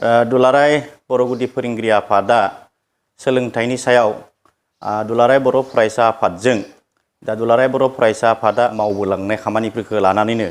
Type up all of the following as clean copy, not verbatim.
दुलाराय बर' गुदि फोरोंगिरि आफादा सोलोंथाइनि सायाव दुलाराय बर' फरायसा आफादजों दा दुलाराय बर' फरायसा आफादा मावबोलांनाय खामानिफोरखौ लानानैनो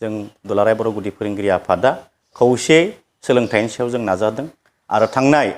जों दुलाराय बर' गुदि फोरोंगिरि आफादा खौसे सोलोंथाइनि सायाव जों नाजादों आरो थांनाय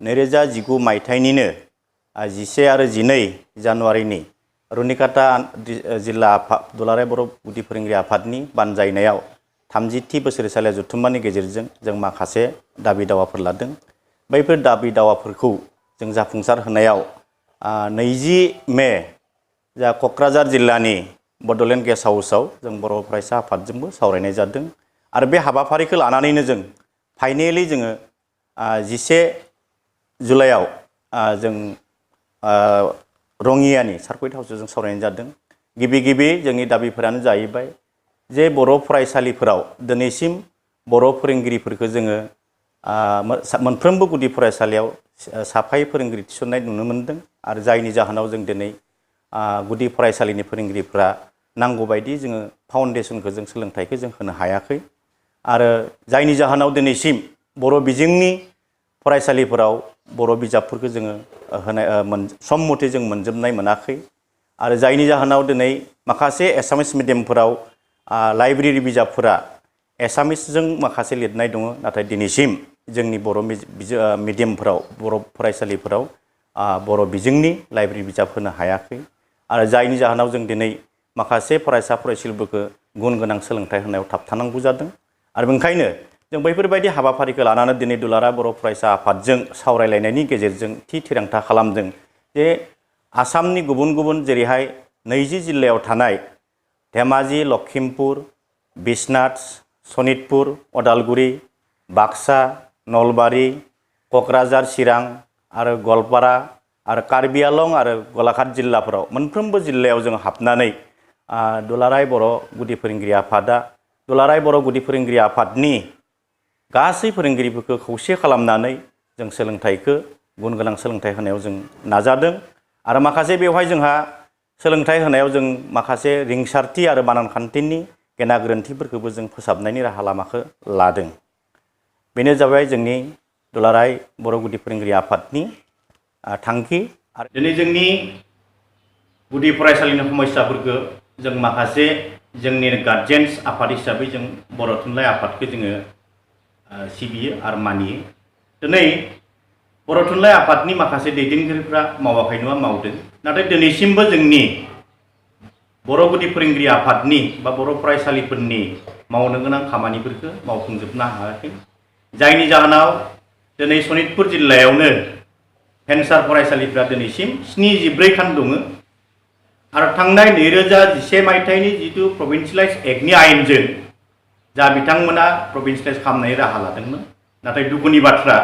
2019 मायथाइनिनो 11 आरो 12 जानुवारिनि रुनिकाटा जिल्ला दुलाराय बर' गुदि फोरोंगिरि आफादनि बानजायनायाव 30थि बोसोरसालिया जथुम्मानि गेजेरजों जों माखासे दाबि दावाफोर लादों। बैफोर दाबि दावाफोरखौ जों जाफुंसार होनायाव 20 मे जा क'क्राझार जिल्लानि बड'लेण्ड गेस्ट हाउसआव जों बर' फरायसा आफादजोंबो सावरायनाय जादों आरो बे हाबाफारिखौ लानानैनो जों फाइनेलि जोङो 11 जुलाइआव जों रङियानि सार्किट हाउसआव जों सावरायनाय जादों। गिबि जोंनि दाबिफोरानो जाहैबाय जे बर' फरायसालिफोराव दिनैसिम बर' फोरोंगिरिफोरखौ जोङो मोनफ्रोमबो गुदि फरायसालियाव साफायै फोरोंगिरि थिसननाय नुनो मोनदों आरो जायनि जाहोनाव जों दिनै गुदि फरायसालिनि फोरोंगिरिफोरा नांगौ बायदि जोङो फाउन्डेसनखौ जों सोलोंथाइखौ जों होनो हायाखै आरो जायनि जाहोनाव दिनैसिम बर' बिजोंनि फरायसालिफोराव बर' बिजाबफोरखौ जोङो सम मथे जों मोनजोबनाय मोनाखै आरो जायनि जाहोनाव दिनै माखासे एसामिस मिडियामफोराव लाइब्रेरि बिजाबफोरा एसामिसजों माखासे लिरनाय दङ नाथाय दिनैसिम जोंनि बर' मिडियामफोराव बर' फरायसालिफोराव बर' बिजोंनि लाइब्रेरि बिजाब होनो हायाखै आरो जायनि जाहोनाव जों दिनै माखासे फरायसा फरायसुलिफोरखौ गुन गोनां सोलोंथाइ होनायाव थाबथानांगौ जादों आरो ओंखायनो जों बैफोरबायदि हाबाफारिखौ लानानै दिनै दुलाराय बर' फरायसा आफादजों सावरायलायनायनि गेजेरजों थिरांथा खालामदों जे आसामनि गुबुन जेरैहाय 20 जिल्लायाव थानाय धेमाजि, लखिमपुर, बिश्वनाथ, सनितपुर, अदालगुरि, बाक्सा, नलबारि, क'क्राझार, चिरां आरो गवालपारा आरो कार्बि आलं आरो गलाघाट जिल्लाफोराव मोनफ्रोमबो जिल्लायाव जों हाबनानै दुलाराय बर' गुदि फोरोंगिरि आफादा दुलाराय बर' गुदि फोरोंगिरि आफादनि गासै फोरोंगिरिफोरखौ खौसे खालामनानै जों सोलोंथाइखौ गुन गोनां सोलोंथाइ होनायाव जों नाजादों आरो माखासे बेवहाय जोंहा सोलोंथाइ होनायाव जों माखासे रिंसारथि आरो बानान खान्थिनि गेना गोरोन्थिफोरखौबो जों फोसाबनायनि राहा लामाखौ लादों। बेनो जाबाय जोंनि दुलाराय बर' गुदि फोरोंगिरि आफादनि थांखि आरो दिनै जोंनि गुदि फरायसालिनि समस्याफोरखौ जों माखासे जोंनि गार्जेन्स आफाद हिसाबै जों बर' थुनलाइ आफादखौ जोङो सिबियो आरो मानियो। दिनै बर' थुनलाइ आफादनि माखासे दैदेनगिरिफ्रा मावाखै नङा मावदों नाथाय दिनैसिमबो जोंनि बर' गुदि फोरोंगिरि आफादनि बा बर' फरायसालिफोरनि मावनो गोनां खामानिफोरखौ मावफुंजोबनो हायाखै जायनि जाहोनाव दिनै सनितपुर जिल्लायावनो भेन्सार फरायसालिफ्रा दिनैसिम 74 खान दङ आरो थांनाय 2011 मायथाइनि जिथु प्रभिन्सियेलाइज एक्टनि आयेनजों जा बिथांमोना प्रभिन्सियेलाइज खालामनायनि राहा लादोंमोन नाथाय दुखुनि बाथ्रा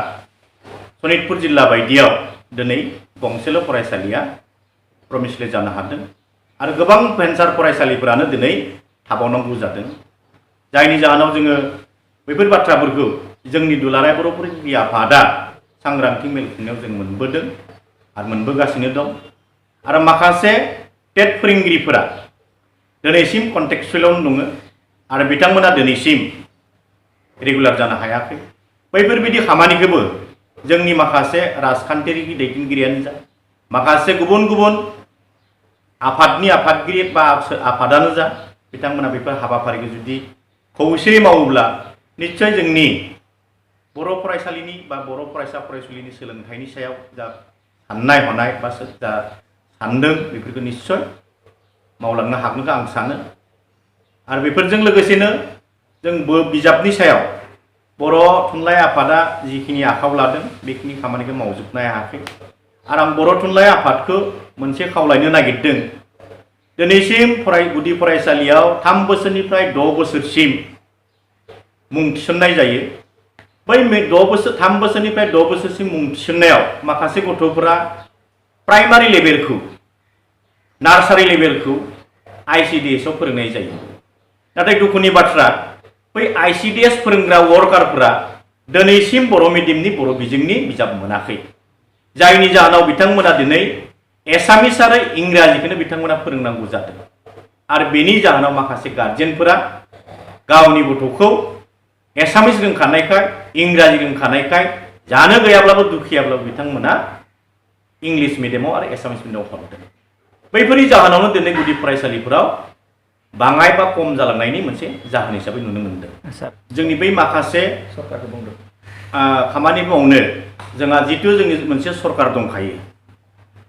सनितपुर जिल्ला बायदियाव दिनै गंसेल' फरायसालिया प्रभिन्सियेलाइज जानो हादों आरो गोबां भेन्सार फरायसालिफोरानो दिनै थाबावनांगौ जादों जायनि जाहोनाव जोङो बैफोर बाथ्राफोरखौ जोंनि दुलाराय बर' फोरोंगिरि आफादा सांग्रांथि मेल खुंनायाव जों मोनबोदों आरो मोनबोगासिनो दं आरो माखासे टेट फोरोंगिरिफोरा दिनैसिम कन्टेक्सुवेलावनो दङ आरो बिथांमोना दिनैसिम रेगुलार जानो हायाखै बैफोरबायदि खामानिखौबो जोंनि माखासे राजखान्थियारि दैदेनगिरियानो जा माखासे गुबुन आफादनि आफादगिरि बा आफादानो जा बिथांमोना बेफोर हाबाफारिखौ जुदि खौसेयै मावोब्ला निश्चय जोंनि बर' फरायसालिनि बा बर' फरायसा फरायसुलिनि सोलोंथाइनि सायाव जा साननाय हनाय बा जा सानदों बेफोरखौ निश्चय मावलांनो हागोनखौ आं सानो आरो बेफोरजों लोगोसेनो जों बिजाबनि सायाव बर' थुनलाइ आफादा जिखिनि आखायाव लादों बेखिनि खामानिखौ मावजोबनो हायाखै आरो आं बर' थुनलाइ आफादखौ मोनसे खावलायनो नागिरदों दिनैसिम गुदि फरायसालियाव 3 बोसोरनिफ्राय 6 बोसोरसिम मुं थिसननाय जायो बै 3 बोसोरनिफ्राय 6 बोसोरसिम मुं थिसननायाव माखासे गथ'फोरा प्राइमारि लेभेलखौ नार्सारि लेभेलखौ ICDS आव फोरोंनाय जायो नाथाय दुखुनि बाथ्रा बै ICDS फोरोंग्रा वर्कारफोरा दिनैसिम बर' मिडियामनि बर' बिजोंनि बिजाब मोनाखै जायनि जाहोनाव बिथांमोना दिनै एसामिस आरो इंराजिखौनो बिथांमोना फोरोंनांगौ जादों आरो बेनि जाहोनाव माखासे गार्जेनफोरा गावनि गथ'खौ एसामिस रोंखानायखाय इंराजि रोंखानायखाय जानो गैयाब्लाबो दुखियाब्लाबो बिथांमोना इंलिश मिडियामाव आरो एसामिस मिडियामाव हरदों। बैफोरनि जाहोनावनो दिनै गुदि फरायसालिफोराव बाङाय बा खम जालांनायनि मोनसे जाहोन हिसाबै नुनो मोनदों। जोंनि बै माखासे सरकारखौ बुंदों खामानि मावनो जोंहा जितु जोंनि मोनसे सरकार दंखायो।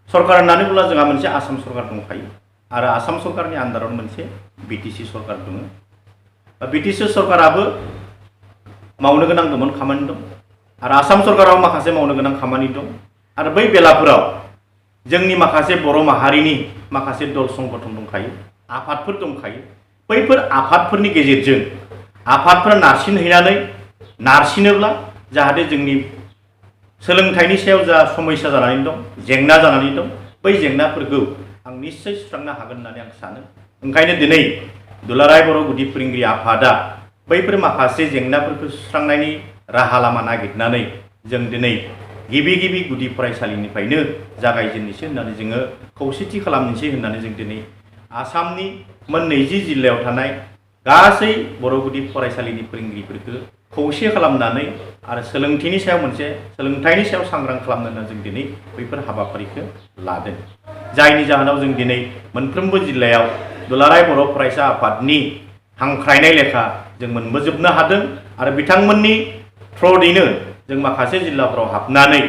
सरकार होननानै बुङोब्ला जोंहा मोनसे आसाम सरकार दंखायो आरो आसाम सरकारनि आन्दारावनो मोनसे बिटिसि सरकार दङ। बिटिसि सरकाराबो मावनो गोनां दंमोन खामानि दं आरो आसाम सरकाराव माखासे मावनो गोनां खामानि दं आरो बै बेलाफोराव जोंनि माखासे बर' माहारिनि माखासे दल संगठन दंखायो, आफादफोर दंखायो। बैफोर आफादफोरनि गेजेरजों आफादफोरा नारसिनोब्ला जाहाथे जोंनि सोलोंथाइनि सायाव जा समस्या जानानै दं, जेंना जानानै दं, बै जेंनाफोरखौ आं निश्चय सुस्रांनो हागोन होननानै आं सानो। ओंखायनो दिनै दुलाराय बर' गुदि फोरोंगिरि आफादा बैफोर माखासे जेंनाफोरखौ सुस्रांनायनि राहा लामा नागिरनानै जों दिनै गिबि गुदि फरायसालिनिफ्रायनो जागायजेननोसै होननानै जोङो खौसेथि खालामनोसै होननानै जों दिनै आसामनि मोन 20 जिल्लायाव थानाय गासै बर' गुदि फरायसालिनि फोरोंगिरिफोरखौ खौसे खालामनानै आरो सोलोंथाइनि सायाव सांग्रां खालामनो होननानै जों दिनै बैफोर हाबाफारिखौ लादों। जायनि जाहोनाव जों दिनै मोनफ्रोमबो जिल्लायाव दुलाराय बर' फरायसा आफादनि हांख्रायनाय लेखा जों मोनबोजोबनो हादों आरो बिथांमोननि थ्रुयैनो जों माखासे जिल्लाफोराव हाबनानै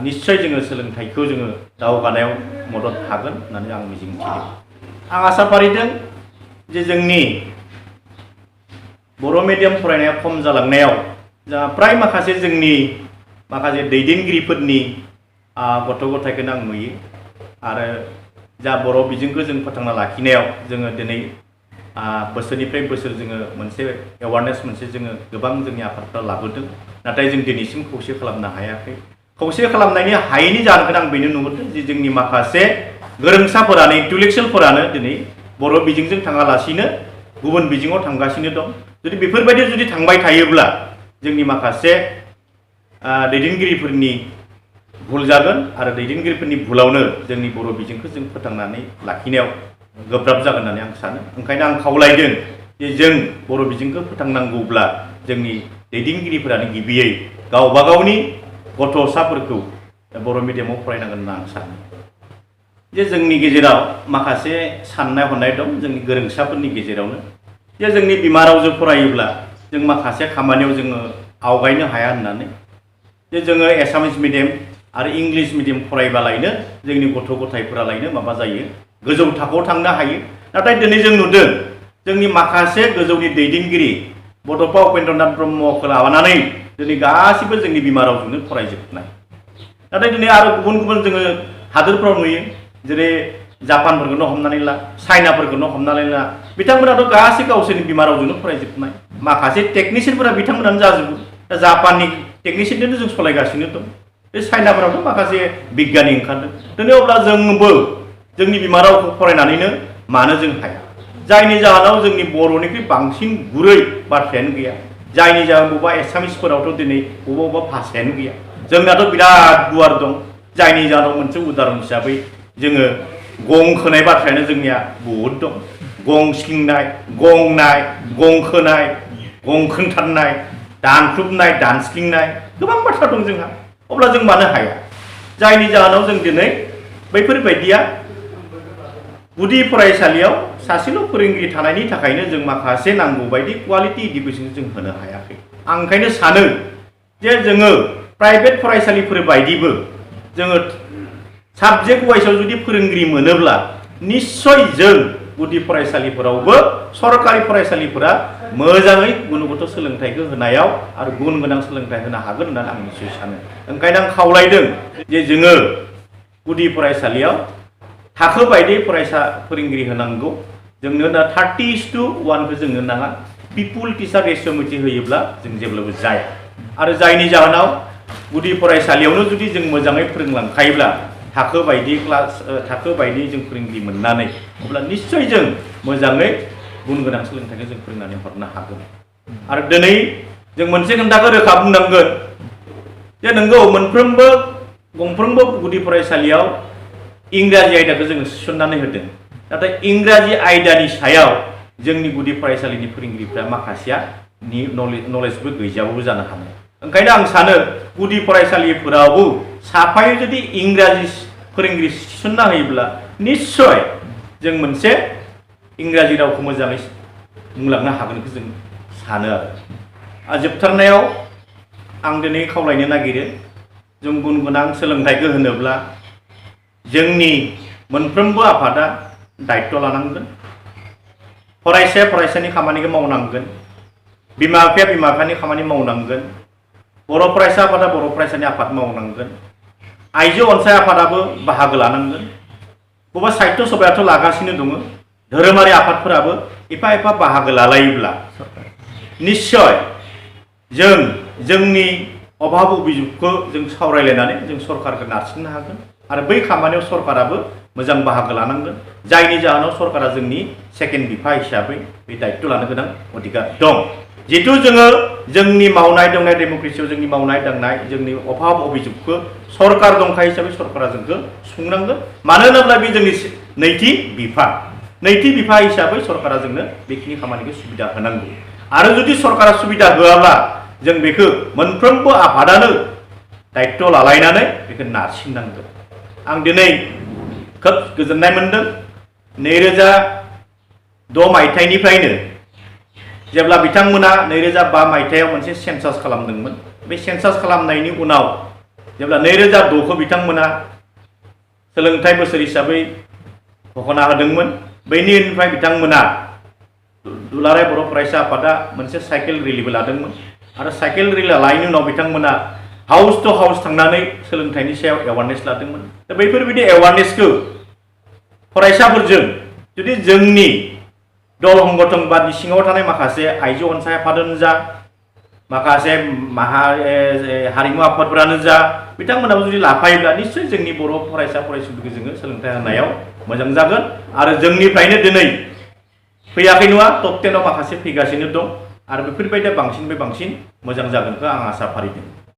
निश्चय जोङो सोलोंथाइखौ जोङो दावगानायाव मदद हागोन होननानै आं मिजिंथिदों। आं आसा फारिदों जे जोंनि बर' मिडियाम फरायनाया खम जालांनायाव जा प्राय माखासे जोंनि माखासे दैदेनगिरिफोरनि गथ' गथायखौनो आं नुयो आरो जा बर' बिजोंखौ जों फोथांना लाखिनायाव जोङो दिनै बोसोरनिफ्राय बोसोर जोङो मोनसे एवारनेस मोनसे जोङो गोबां जोंनि आफादफ्रा लाबोदों। नाथाय जों दिनैसिम खौसे खालामनो हायाखै। खौसे खालामनायनि हायैनि जाहोनखौ आं बेनो नुहुरदों जे जोंनि माखासे गोरोंसाफोरानो इन्टेलेक्सुयेलफोरानो दिनै बर' बिजोंजों थाङालासिनो गुबुन बिजोङाव थांगासिनो दं। जुदि बेफोरबायदि थांबाय थायोब्ला जोंनि माखासे दैदेनगिरिफोरनि भुल जागोन आरो दैदेनगिरिफोरनि भुलावनो जोंनि बर' बिजोंखौ जों फोथांनानै लाखिनायाव गोब्राब जागोन होननानै आं सानो। ओंखायनो आं खावलायदों जे जों बर' बिजोंखौ फोथांनांगौब्ला जोंनि दैदेनगिरिफोरानो गिबियै गावबा गावनि गथ'साफोरखौ बर' मिडियामाव फरायनांगोन होनना आं सानो। जे जोंनि गेजेराव माखासे साननाय हनाय दं जोंनि गोरोंसाफोरनि गेजेरावनो जे जोंनि बिमा रावजों फरायोब्ला जों माखासे खामानियाव जोङो आवगायनो हाया होननानै जे जोङो एसामिस मिडियाम आरो इंलिश मिडियाम फरायबालायनो जोंनि गथ' गथायफोरालायनो माबा जायो गोजौ थाखोआव थांनो हायो। नाथाय दिनै जों नुदों जोंनि माखासे गोजौनि दैदेनगिरि बड'फा उपेन्द्रनाथ ब्रह्मखौ लानानै दिनै गासिबो जोंनि बिमा रावजोंनो फरायजोबनाय। नाथाय दिनै आरो गुबुन जोङो हादोरफ्राव नुयो जेरै जापानफोरखौनो हमनानै ला, चाइनाफोरखौनो हमनानै ला, बिथांमोनाथ' गासै गावसोरनि बिमा रावजोंनो फरायजोबनाय। माखासे टेकनिशियानफोरा बिथांमोनानो जाजोबो। दा जापाननि टेकनिशियानजोंनो जों सालायगासिनो दं। बे चाइनाफोरावथ' माखासे बिगियानि ओंखारदों। दिनै अब्ला जोंबो जोंनि बिमा रावखौ फरायनानैनो मानो जों हाया? जायनि जाहोनाव जोंनि बर'निख्रुइ बांसिन गुरै बाथ्रायानो गैया। जायनि जाहोनाव बबेबा एसामिसफोरावथ' दिनै बबेबा भाषायानो गैया। जोंनाथ' बिराद गुवार दं। जायनि जाहोनाव मोनसे उदाहरन हिसाबै जोङो गं खोनाय बाथ्रायानो जोंनिया बहुद दं। गं सिंनाय, गंनाय, गं खोनाय, गं खोंथारनाय, दानख्रुबनाय, दानस्लिंनाय गोबां बाथ्रा दं जोंहा। अब्ला जों मानो हाया? जायनि जाहोनाव जों दिनै बैफोरबायदिया गुदि फरायसालियाव सासेल' फोरोंगिरि थानायनि थाखायनो जों माखासे नांगौ बायदि क्वालिटि इडुकेसन जों होनो हायाखै। आं ओंखायनो सानो जे जोङो प्राइभेट फरायसालिफोर बायदिबो जोङो साबजेक्ट वाइसआव जुदि फोरोंगिरि मोनोब्ला निश्चय जों गुदि फरायसालिफोरावबो सरकारि फरायसालिफोरा मोजाङै गुनगथ सोलोंथाइखौ होनायाव आरो गुन गोनां सोलोंथाइ होनो हागोन होननानै आं निश्चय सानो। ओंखायनो आं खावलायदों जे जोङो गुदि फरायसालियाव थाखो बायदि फोरोंगिरि होनांगौ। जोंनो दा 30:1 खौ जोंनो नाङा। पिपुल टिचार रेशियो मोनसे होयोब्ला जों जेब्लाबो जाया। आरो जायनि जाहोनाव गुदि फरायसालियावनो जुदि जों मोजाङै फोरोंलांखायोब्ला थाखो बायदि जों फोरोंगिरि मोननानै अब्ला निश्चय जों मोजाङै गुन गोनां सोलोंथाइखौ जों फोरोंनानै हरनो हागोन। आरो दिनै जों मोनसे खोथाखौ रोखा बुंनांगोन जे नंगौ गंफ्रोमबो गुदि फरायसालियाव इंराजि आयदाखौ जोङो सोसननानै होदों। नाथाय इंराजि आयदानि सायाव जोंनि गुदि फरायसालिनि फोरोंगिरिफ्रा माखासेया नलेजबो गैजाबो जानो हानाय। ओंखायनो आं सानो गुदि फरायसालिफोरावबो साफायै जुदि इंराजि फोरोंगिरि थिसनना होयोब्ला निश्चय जों मोनसे इंराजि रावखौ मोजाङै बुंलांनो हागोनखौ जों सानो आरो जोबथारनायाव आं दिनै खावलायनो नागिरो जों गुन गोनां सोलोंथाइखौ होनोब्ला जोंनि मोनफ्रोमबो आफादा दायित्व लानांगोन। फरायसाया फरायसानि खामानिखौ मावनांगोन, बिमा बिफाया बिमा बिफानि खामानि मावनांगोन, बर' फरायसा आफादा बर' फरायसानि आफाद मावनांगोन, आइजो अनसाय आफादाबो बाहागो लानांगोन। बबेबा साहित्य सभायाथ' लागासिनो दङ, धोरोमारि आफादफोराबो एफा एफा बाहागो लालायोब्ला निश्चय जों जोंनि अभाब अभियोगखौ जों सावरायलायनानै जों सरकारखौ नारसिननो हागोन आरो बै खामानियाव सरकाराबो मोजां बाहागो लानांगोन, जायनि जाहोनाव सरकारा जोंनि सेकेन्ड बिफा हिसाबै बे दायित्व लानो गोनां अधिकार दं। जिहेतु जोङो जोंनि मावनाय दांनाय डेम'क्रेसियाव जोंनि मावनाय दांनाय जोंनि अभाब अभियोगखौ सरकार दंखायो हिसाबै सरकारा जोंखौ सुंनांगोन। मानो होनोब्ला बे जोंनि नैथि बिफा हिसाबै सरकारा जोंनो बेखिनि खामानिखौ सुबिदा होनांगौ। आरो जुदि सरकारा सुबिदा होआब्ला जों बेखौ मोनफ्रोमबो आफादानो दायित्व लालायनानै बेखौ नारसिननांगोन। आं दिनै खोब गोजोननाय मोनदों 2006 मायथाइनिफ्रायनो जेब्ला बिथांमोना 2005 मायथाइयाव मोनसे सेन्सास खालामदोंमोन, बे सेन्सास खालामनायनि उनाव जेब्ला 2006खौ बिथांमोना सोलोंथाइ बोसोर हिसाबै घोषणा होदोंमोन, बैनिफ्राय बिथांमोना दुलाराय बर' फरायसा आफादा मोनसे साइकेल रेलिबो लादोंमोन आरो साइकेल रेलि लानायनि उनाव बिथांमोना हाउस टू हाउस थांनानै सोलोंथाइनि सायाव एवारनेस लादोंमोन। दा बैफोरबायदि एवारनेसखौ फरायसाफोरजों जुदि जोंनि दल संगठन बा सिङाव थानाय माखासे आइजो अनसाय आफादानो जा, माखासे हारिमु आफादफोरानो जा, बिथांमोनाबो जुदि लाफायोब्ला निश्चय जोंनि बर' फरायसा फरायसुलिफोरखौ जोङो सोलोंथाइ होनायाव मोजां जागोन। आरो जोंनिफ्रायनो दिनै फैयाखै नङा, टप 10आव माखासे फैगासिनो दं आरो बेफोरबायदि बांसिननिफ्राय बांसिन मोजां जागोनखौ आं आसा फारिदों।